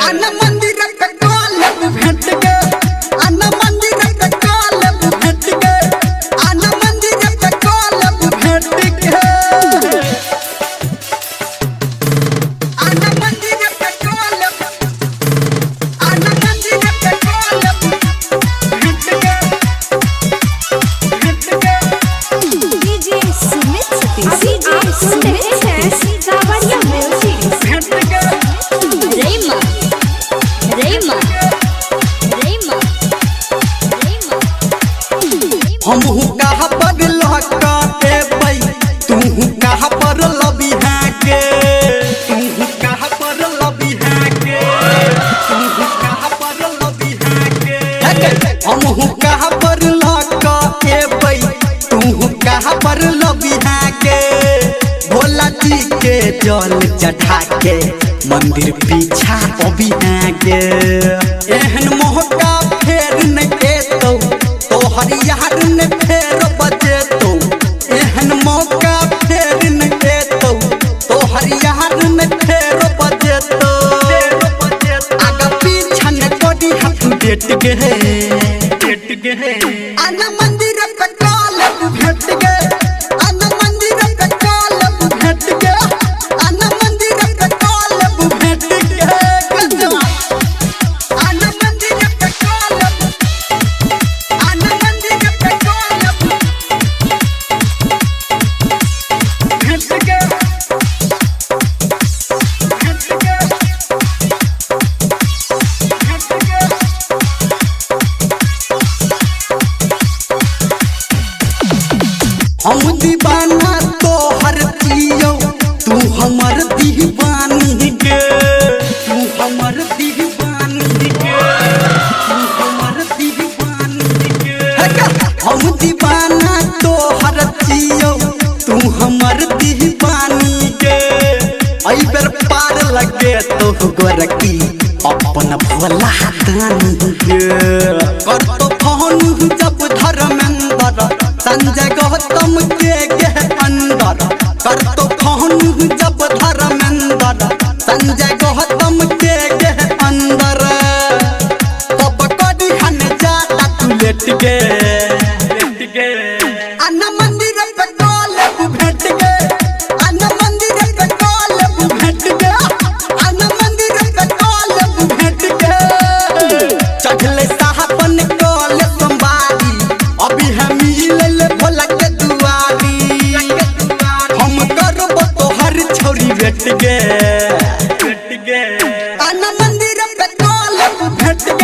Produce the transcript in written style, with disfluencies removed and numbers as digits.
आना मंदिर पे काल भेंट गे, आना मंदिर पे काल भेंट गे, आना मंदिर पे काल भेंट गे, आना मंदिर पे काल, आना मंदिर पे काल भेंट गे, भेंट गे। डीजे सुमित सतीश, अभी आप सुन रहे हैं कांवरिया म्यूजिक। भेंट गे। रैमा रैमा रैमा रैमा। हमहू कहाँ पर लहकाएबै, तूहू कहाँ पर लबिहा के, तूहू कहाँ पर लबिहा के, तूहू कहाँ पर लबिहा के। हमहू कहाँ पर लहकाएबै, तूहू कहाँ पर लबिहा के। भोला जी के जल चढ़ा के मंदिर पीछा अबिहा के। एहन मोहका फेर न एतौ, तोहर यार ने फेर बजेतौ। एहन मौका फेर न एतौ, तोहर यार ने फेर बजेतौ। आगा पीछा न करी हाथ डेट गे, डेट गे। आना मंदिर पे काल भेट गे, आना मंदिर पे काल भेट गे, आना मंदिर पे काल भेट गे, आना मंदिर पे काल, आना मंदिर पे काल भेट गे, भेट गे, भेट गे। हम दीवाना तोहर जियो, तू हमर दीवानी गे, तू हमर दीवानी गे, तू हमर दीवानी गे। हम दीवाना तोहर जियो, तू हमर दीवानी गे। अई बेर पार लगे तो गोरकी अपन भोला दानी गे। कर तो फोन जब धर्मेंद्र संजय गौतम के गे अंदर, कर तो फोन जब धर्मेंद्र संजय गौतम के गे अंदर, तब करी हन जाता तू लेट गे, लेट गे। आना मंदिर पे काल भेंट गे, आना मंदिर पे काल भेंट गे, आना मंदिर पे काल भेंट गे। चढ़ले साहबन कल सोमवारी, अभी हम मिलल भोला के दुआरी। हम करब तोहर छौरी भेट गे, भेट गे। आना मंदिर पे काल भेंट गे।